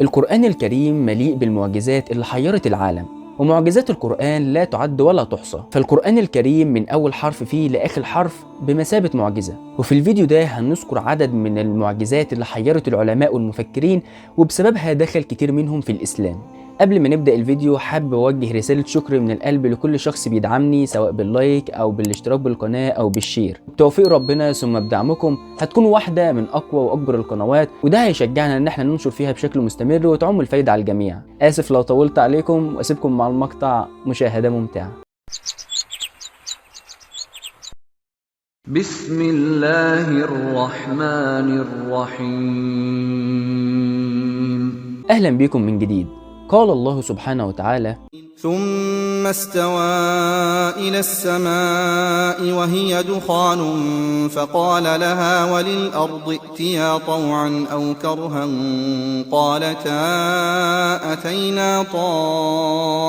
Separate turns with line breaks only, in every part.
القرآن الكريم مليء بالمعجزات اللي حيرت العالم، ومعجزات القرآن لا تعد ولا تحصى. فالقرآن الكريم من أول حرف فيه لآخر حرف بمثابة معجزة. وفي الفيديو ده هنذكر عدد من المعجزات اللي حيرت العلماء والمفكرين وبسببها دخل كتير منهم في الإسلام. قبل ما نبدأ الفيديو حابب أوجه رسالة شكر من القلب لكل شخص بيدعمني، سواء بال like أو بالاشتراك بالقناة أو بال share. بتوفيق ربنا ثم بدعمكم هتكون واحدة من أقوى وأكبر القنوات، وده هيشجعنا إن احنا ننشر فيها بشكل مستمر وتعم الفايدة على الجميع. آسف لو طولت عليكم وأسيبكم مع المقطع، مشاهدة ممتعة.
بسم الله الرحمن الرحيم.
أهلا بكم من جديد. قال الله سبحانه وتعالى:
ثم استوى إلى السماء وهي دخان فقال لها وللأرض ائتيا طوعا أو كرها قالتا أتينا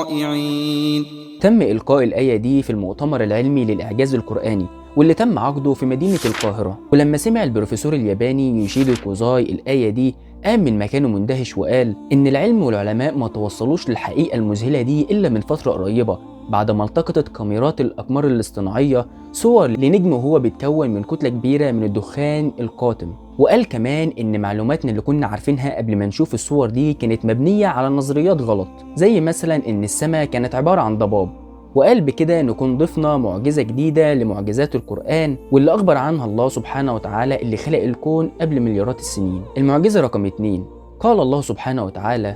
طائعين.
تم إلقاء الآية دي في المؤتمر العلمي للإعجاز القرآني واللي تم عقده في مدينة القاهرة. ولما سمع البروفيسور الياباني يوشيدو كوزاي الآية دي قام من مكانه مندهش وقال إن العلم والعلماء ما توصلوش للحقيقة المذهلة دي إلا من فترة قريبة، بعد ما التقطت كاميرات الأقمار الاصطناعية صور لنجم وهو بيتكون من كتلة كبيرة من الدخان القاتم. وقال كمان إن معلوماتنا اللي كنا عارفينها قبل ما نشوف الصور دي كانت مبنية على نظريات غلط، زي مثلا إن السماء كانت عبارة عن ضباب. وقال بكده نكون ضفنا معجزة جديدة لمعجزات القرآن واللي أخبر عنها الله سبحانه وتعالى اللي خلق الكون قبل مليارات السنين. المعجزة رقم 2، قال الله سبحانه وتعالى: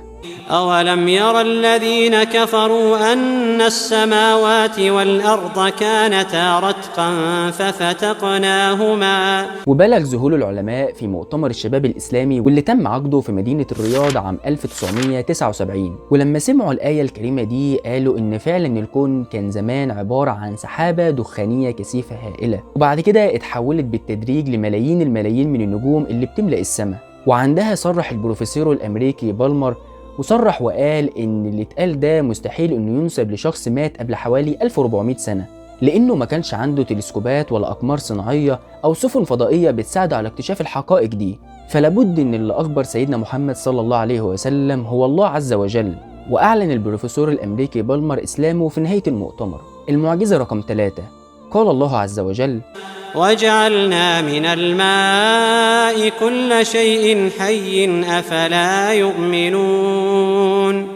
أولم يرى الذين كفروا أن السماوات والأرض كانتا رتقا ففتقناهما.
وبلغ ذهول العلماء في مؤتمر الشباب الإسلامي واللي تم عقده في مدينة الرياض عام 1979، ولما سمعوا الآية الكريمة دي قالوا إن فعلا الكون كان زمان عبارة عن سحابة دخانية كثيفة هائلة، وبعد كده اتحولت بالتدريج لملايين الملايين من النجوم اللي بتملأ السماء. وعندها صرح البروفيسور الأمريكي بالمر وصرح وقال إن اللي اتقال ده مستحيل إنه ينسب لشخص مات قبل حوالي 1400 سنة، لأنه ما كانش عنده تلسكوبات ولا أقمار صناعية أو سفن فضائية بتساعده على اكتشاف الحقائق دي، فلابد إن اللي أخبر سيدنا محمد صلى الله عليه وسلم هو الله عز وجل. وأعلن البروفيسور الأمريكي بالمر إسلامه في نهاية المؤتمر. المعجزة رقم 3، قال الله عز وجل:
وجعلنا من الماء كل شيء حي أفلا يؤمنون.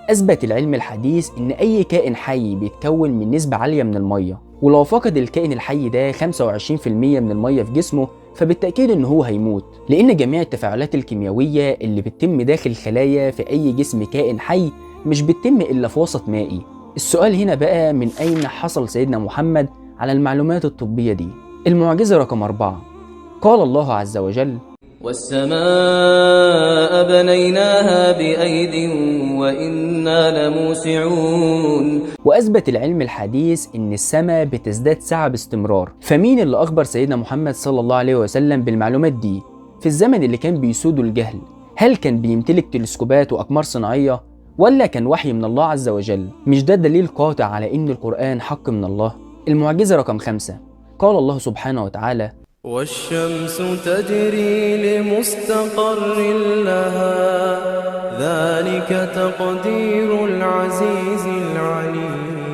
أثبت العلم الحديث إن أي كائن حي بيتكون من نسبة عالية من المية، ولو فقد الكائن الحي ده 25% من المية في جسمه فبالتأكيد إن هو هيموت، لأن جميع التفاعلات الكيميائية اللي بتتم داخل الخلايا في أي جسم كائن حي مش بتتم إلا في وسط مائي. السؤال هنا بقى، من أين حصل سيدنا محمد على المعلومات الطبية دي؟ المعجزة رقم 4، قال الله عز وجل:
والسماء بنيناها بأيد وإنا لموسعون.
وأثبت العلم الحديث إن السماء بتزداد سعة باستمرار، فمين اللي أخبر سيدنا محمد صلى الله عليه وسلم بالمعلومات دي في الزمن اللي كان بيسوده الجهل؟ هل كان بيمتلك تلسكوبات وأقمار صناعية، ولا كان وحي من الله عز وجل؟ مش ده دليل قاطع على إن القرآن حق من الله؟ المعجزة رقم 5، قال الله سبحانه وتعالى:
والشمس تجري لمستقر لها ذلك تقدير العزيز العليم.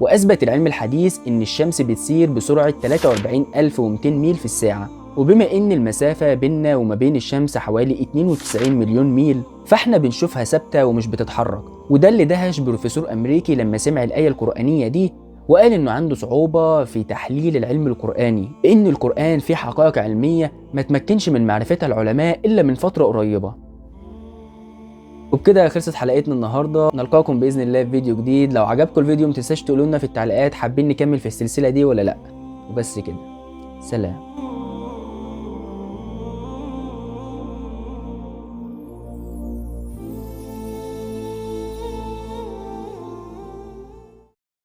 وأثبت العلم الحديث إن الشمس بتسير بسرعة 43200 ميل في الساعة، وبما إن المسافة بيننا وما بين الشمس حوالي 92 مليون ميل فإحنا بنشوفها ثابتة ومش بتتحرك. وده اللي دهش بروفيسور أمريكي لما سمع الآية القرآنية دي، وقال إنه عنده صعوبة في تحليل العلم القرآني، إن القرآن فيه حقائق علمية ما تمكنش من معرفتها العلماء إلا من فترة قريبة. وبكده خلصت حلقتنا النهارده، نلقاكم بإذن الله في فيديو جديد. لو عجبكم الفيديو متنساش تقولوا لنا في التعليقات حابين نكمل في السلسلة دي ولا لأ. وبس كده، سلام.